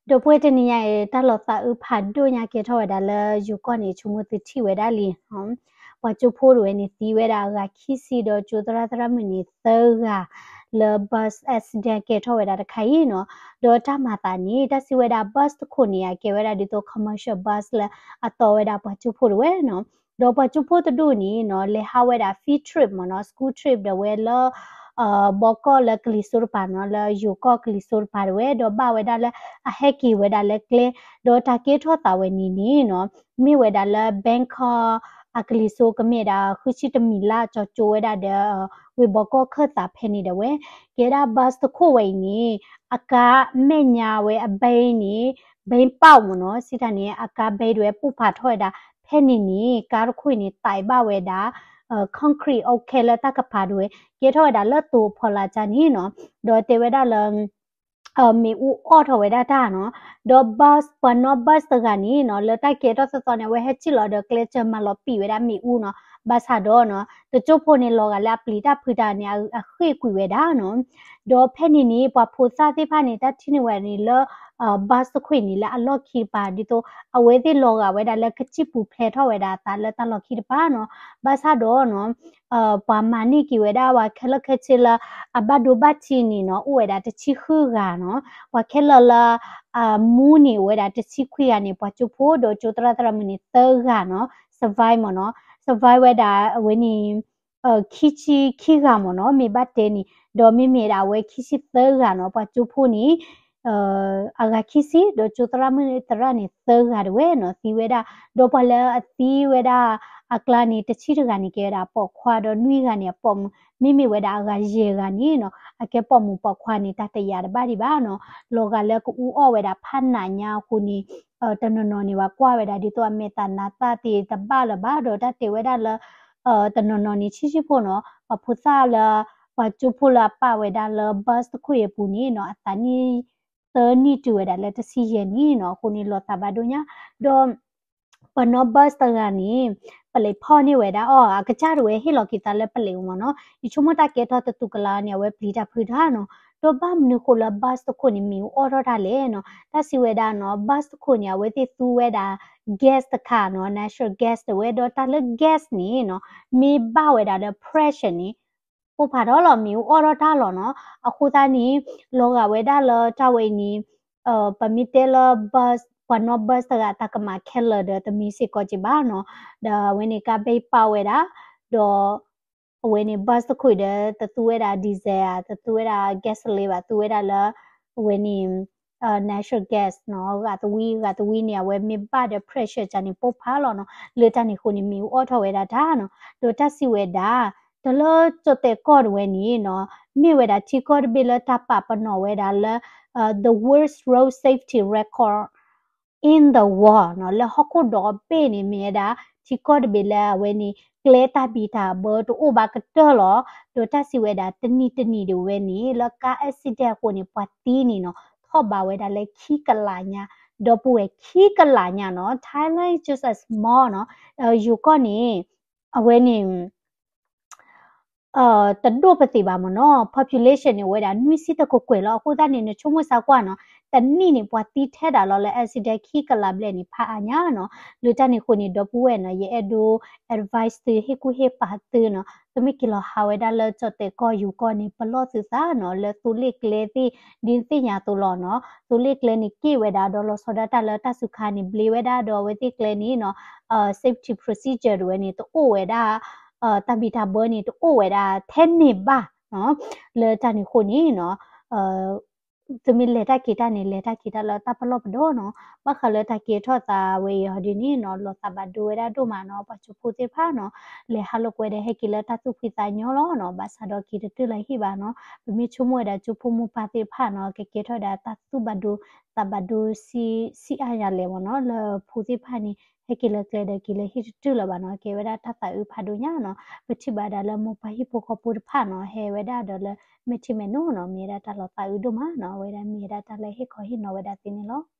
ဒီပုၢ်ဝဲၢ်တနံၤညါအံၤ တၢ်လီၤသးအုးဖးဒိၣ်ညါကဲထီၣ်ဝဲဒၣ်လၢယိၤကီၢ်န့ၣ် ဆိကမိၣ်သုထံၣ်ဝဲဒၣ်လံ, ပှၤကၠိဖိတဝဲန့ၣ်သံဝဲဒၣ်အဂၤခံဆံ ဒီးကၠိသရၣ်သရၣ်မုၣ်န့ၣ်သၢဂၤ လၢ bus accident ကဲထီၣ်ဝဲဒၣ်တခါအံၤနီၤ. ဒီးတၢ်မၤသးန့ၣ် တၢ်စံးဝဲဒၣ် bus တခိၣ်န့ၣ် အကဲဝဲဒၣ်ဒ်သိး commercial bus လၢအတီဝဲဒၣ်ပှၤကၠိဖိတဝဲနီၤ. ဒီးပှၤကၠိဖိတဒူၣ်န့ၣ်နီၤ လဲၤဟးဝဲဒၣ် field trip မ့ၢ်နီၤ, school trip ဒၣ်ဝဲလၢ ဘီကီၢ်လၢကလံၤစိးတပၤနီၤ, လၢယိၤကီၢ်ကလံၤစိးတပၤတဝဲ, ဒီးဘၣ်ဝဲဒၣ်လၢအဟဲက့ၤဝဲဒၣ်လၢကျဲ, ဒီးတၢ်ကဲထီၣ်သးဝဲန့ၣ်န့ၣ်နီၤ မ့ၢ်ဝဲဒၣ်လၢ Bangkok အကလံၤစိးကမ့ၢ်ဒၣ် ဃုဆံတမံၤလၢ် ကၠီကၠိဝဲဒၣ်ဒီး ဝ့ၢ်ဘီကီၢ်ခၢၣ်သးဖဲန့ၣ်ဒၣ်ဝဲ, ကဲဒၣ် bus တခိၣ်ဝဲအံၤန့ၣ် အကါမဲာ်ညါဝဲအဘဲန့ၣ် ဘဲပာ်မ့ၢ်နီၤ, စံးတၢ်န့ၣ် အကါဘဲဒၣ်ဝဲပိၢ်ဖးထီၣ်ဝဲဒၣ် ဖဲန့ၣ်န့ၣ် ကါတခိၣ်အံၤန့ၣ် သးဘၣ်ဝဲဒၣ် concrete အိၣ်ခဲလၢတၢ်ကပၤဒၣ်ဝဲ, ကဲထီၣ်ဝဲဒၣ်လၢသိးဖီလာ်ကၢ်န့ၣ်နီၤ, ဒီးတဲဝဲဒၣ်လၢ မ့ၣ်အူအီၣ်ထီၣ်ဝဲဒၣ်တၢ်နီၤ, ဒီး bus ပှၤနီၣ် bus တဂၤန့ၣ်နီၤ လၢတၢ်ကဲထီၣ်သီသီန့ၣ် အဝဲဟဲထံၣ်လီၤဒီးကျဲစၢၤမၤလီၤပံာ်ဝဲဒၣ်မ့ၣ်အူနီၤ, ဘၣ်ဆၣ်ဒီးနီၤ တကၠိဖိန့ၣ် လီၤဂာ်လၢအပျံၤတၢ်ဖုးတၢ်န့ၣ် အဃ့ၢ်ကွံာ်ဝဲဒၣ်နီၤ, ဒီးဖဲန့ၣ်န့ၣ် ပှၤဖိသၣ်သ့ၣ်တဖၣ်န့ၣ် တၢ်ထံၣ်န့ၢ်ဝဲန့ၣ်လၢ bus တခိၣ်အံၤန့ၣ် လၢအလီၢ်ခံတပၤ ဒ်သိး အဝဲသ့ၣ်လီၤဂာ်ဝဲဒၣ်လၢကစံၣ်ပူၤဖျဲးထီၣ်ဝဲဒၣ်အသးလၢတၢ်လီၢ်ခံတပၤနီၤ, ဘၣ်ဆၣ်ဒီးနီၤ ပှၤမၤန့ၢ်က့ၤဝဲဒၣ်ပှၤခဲလၢာ်ခဲဆ့လၢ အဘၣ်ဒိဘၣ်ထံးန့ၣ်နီၤ အိၣ်ဝဲဒၣ်တဆံဃုဂၤနီၤ, ပှၤခဲလၢာ်လၢ မူန့ၣ်အိၣ်ဝဲဒၣ်တဆံခွံဂၤန့ၣ် ပှၤကၠိဖိဒီးကၠိသရၣ်သရၣ်မုၣ်န့ၣ်သၢဂၤနီၤ survive မ့ၢ်နီၤ, survive ဝဲဒၣ်အဝဲန့ၣ် ခံဆံခံဂၤမ့ၢ်နီၤ မ့ၢ်ဘၣ်တဲန့ၣ်, ဒီးမ့မ့ၢ်ဒၣ်အဝဲခံဆံသၢဂၤနီၤ ပှၤကၠိဖိန့ၣ် အဂၤခံဆံ ဒီးကၠိသရၣ်မုၣ်သရၣ်န့ၣ်သၢဂၤတဝဲနီၤ သံဝဲဒၣ်, ဒီးပှၤလၢအသံဝဲဒၣ်အကျါန့ၣ် တဆံတဂၤန့ၣ် ကဲဝဲဒၣ်အပိာ်ခွါ ဒီးနွံဂၤန့ၣ် အပိာ်မုၣ်, မ့မ့ၢ်ဝဲဒၣ်အဂၤယဲၢ်ဂၤန့ၣ်နီၤ အကဲပိာ်မုၣ်ပိာ်ခွါန့ၣ် တၢ်တယာ်တဘၣ်ဒံးဘၣ်နီၤ, လီၤဂာ်လၢကအူအီၣ်ဝဲဒၣ်ဖးနးညါအဃိန့ၣ် တနီၤနီၤန့ၣ် ပှၤကွၢ်ဝဲဒၣ်ဒ်သိးအမဲာ်သးနါသၣ်သ့ၣ်တဘၣ်လၢၤဘၣ် ဒီးတၢ်တဲဝဲဒၣ်လၢ တနီၤနီၤန့ၣ် ဆံးဆံးဖိနီၤ ပှၤဖိသၣ်လၢ ပှၤကၠိဖိလၢအပာ်ဝဲဒၣ်လၢ bus တခိၣ်အံၤအပူၤန့ၣ်နီၤ အသးနံၣ်သၢနံၣ်တုၤဝဲဒၣ်လၢတဆံယဲၢ်နံၣ်နီၤ အဃိန့ၣ်လီၤသးဘၣ်ဒိၣ်ညါ, ဒီး ပှၤနီၣ် bus တဂၤန့ၣ် ပလံးဖီၣ်န့ၢ်ဝဲဒၣ်အီၤ အကစၢ်တဝဲဟ့ၣ်လီၤက့ၤသးလၢပလံးအအိၣ်မ့ၢ်နီၤ, ယဆိကမိၣ်တၢ်ကဲထီၣ်တတူၢ်ကလာ်န့ၣ် အဝဲပျံၤတၢ်ဖုးတၢ်နီၤ, ဒီးဘၣ်မနုၤဃိလၢ bus တခိၣ်န့ၣ် မ့ၣ်အူအီၣ်ထီၣ်တၢ်လဲၣ်နီၤ, တၢ်စံးဝဲဒၣ်နီၤ bus တခိၣ်န့ၣ် အဝဲသ့ၣ်သူဝဲဒၣ် gas တခါနီၤ natural gas တဝဲ ဒီးတၢ်လၢ gas န့ၣ်နီၤ မ့ၢ်ဘၣ်ဝဲဒၣ်လၢ pressure န့ၣ် ပိၢ်ဖးထီၣ်လီၤ မ့ၣ်အူအီၣ်ထီၣ်တၢ်လီၤနီၤ, အဃိသတးန့ၣ် လီၤဂာ်ဝဲဒၣ်လၢတၢ်ဝဲအံၤန့ၣ် ပမ့ၢ်တဲလၢ bus ပှၤနီၣ် bus တဂၤတၢ်ကမၣ်ခဲလၢာ်ဒီးတမ့ၢ်စ့ၢ်ကီးက့ၤဘၣ်နီၤ, ဒီးအဝဲန့ၣ်ကါဘဲပာ်ဝဲဒၣ်, ဒီး အဝဲန့ၣ် bus တခိၣ်ဒီး တသူဝဲဒၣ် diesel တသူဝဲဒၣ် gasoline ဘၣ် သူဝဲဒၣ်လၢ အဝဲန့ၣ် natural gas နီၤ, ဂာ်သဝံဂာ်သဝံန့ၣ် အဝဲမ့ၢ်ဘၣ်ဒီး pressure ကန့ၣ် ပိၢ်ဖးလီၤနီၤ, လၢတၢ်န့ၣ်အဃိန့ၣ် မ့ၣ်အူအီၣ်ထီၣ်ဝဲဒၣ်တၢ်နီၤ, ဒီးတၢ်စံးဝဲဒၣ် တလၢကၠိၤတဲာ်ကီၢ်တဝဲန့ၣ်နီၤ, မ့ၢ်ဝဲဒၣ်ထံကီၢ်တဘ့ၣ်လၢတၢ်ပာ်ပနီၣ်ဝဲဒၣ်လၢ the worst road safety record in the world နီၤ, လၢဟီၣ်ခိၣ်ဒီဘ့ၣ်န့ၣ် မ့ၢ်ဝဲဒၣ် ထံကီၢ်တဘ့ၣ်လၢအဝဲန့ၣ် ကျဲတၢ်ဘံၣ်တၢ်ဘၢတအိၣ်ဘၣ်ကတၢၢ်လီၤ, ဒီးတၢ်စံးဝဲဒၣ် တနံၤတနံၤဒၣ်ဝဲန့ၣ် လၢကါ accident အဃိန့ၣ် ပှၤသံန့ၣ်နီၤ ထီၣ်ဘးဝဲဒၣ်လၢခံကလးညါ, ဒီပုၢ်ဝဲၢ်ခံကလးညါနီၤ, Thailand is just a small နီၤ, ယိၤကီၢ်န့ၣ် အဝဲန့ၣ် တဒိၣ်ပသ့ၣ်ဘၣ်မ့ၢ်နီၤ, population န့ၣ် အိၣ်ဝဲဒၣ်နွံဆံတကကွဲၢ်လီၤ, အဃိသတးန့ၣ် နဆိကမိၣ်စၢ်ကွၢ်နီၤ, တနံၣ်န့ၣ် ပှၤသံထဲဒၣ်လီၤလၢ accident ခံကလးဘျဲၣ်န့ၣ် ဖးအါညါနီၤ, လၢတၢ်န့ၣ်အဃိန့ၣ် ဒီပုၢ်ဝဲၢ်နီၤ, ယအဲၣ်ဒိး advice သု ဟ့ၣ်ကူၣ်ဟ့ၣ်ပာ်သုနီၤ, သုမ့ၢ်က့ၤလီၤဟးဝဲဒၣ်လၢကၠိၤတဲာ်ကီၢ်ယိၤကီၢ်န့ၣ် ပလီၢ်သုသးနီၤ, လၢသိလ့ၣ်ကျဲသ့ၣ် ဒ်သ့ၣ်ညါသိးလီၤနီၤ, သိလ့ၣ်ကျဲန့ၣ်က့ၣ်ဝဲဒၣ်ဒီးလီၤဆီဒၣ်တၢ်လၢတၢ်စူၤခါန့ၣ် ဘျ့ဝဲဒၣ်ဒီးအဝဲသ့ၣ်ကျဲန့ၣ်နီၤ safety procedure တဝဲန့ၣ် တအိၣ်ဝဲဒၣ် တၢ်ဘံၣ်တၢ်ဘၢန့ၣ် တအိၣ်ဝဲဒၣ်ထဲန့ၣ်ဘၣ် လၢတၢ်န့ၣ်အဃိန့ၣ်နီၤ သုမ့ၢ်လဲၤတၢ်က့ၤတၢ်န့ၣ် လဲၤတၢ်က့ၤတၢ်လၢတၢ်ပလီၢ်ပဒီနီၤ, ဘၣ်ဃးလၢတၢ်ကဲထီၣ်သးဝဲအံၤဟီဒ်န့ၣ်နီၤ လီၤသးဘၣ်ဒိဝဲဒၣ်ဒိၣ်မးနီၤ, ပှၤကၠိဖိသ့ၣ်တဖၣ်နီၤ လဲၤဟးလိာ်ကွဲဒီးဟဲက့ၤလၢတၢ်သူၣ်ဖှံသးညီလီၤနီၤ, ဘၣ်ဆၣ်ဒီးက့ၤတတုၤလၢဟံၣ်ဘၣ်နီၤ, ပမ့ၢ်ဆိကမိၣ်ဝဲဒၣ်ကၠိဖိမိၢ်ပၢ်သ့ၣ်တဖၣ်နီၤ ကကဲထီၣ်ဝဲဒၣ်တၢ်သူၣ်ဘၣ်ဒိ သးဘၣ်ဒိဆံးအါညါလဲၣ်မ့ၢ်နီၤ, လၢဖိသ့ၣ်တဖၣ်န့ၣ် ဟဲက့ၤလၢကျဲဒီးက့ၤလၢဟံၣ်တတုၤလၢၤဘၣ်နီၤ, ကဲဝဲဒၣ်တၢ်သးအုးဖးဒိၣ်ညါနီၤ, ပထံၣ်ဘၣ်ဒၣ်လၢမိၢ်ပၢ်ဟံၣ်ဖိဃီဖိတဖၣ်နီၤ ဟဲဝဲဒၣ်ဒီးလၢ မဲာ်ထံမဲာ်နိနီၤ, မ့ၢ်ဝဲဒၣ်တၢ်လီၤသးအုးဒိၣ်မးနီၤ, အဝဲဒၣ်မ့ၢ်ဝဲဒၣ်တၢ်လၢဟ့ၣ်ခီဟ့ၣ်နီၤဝဲဒၣ်သ့န့ၣ်လီၤ.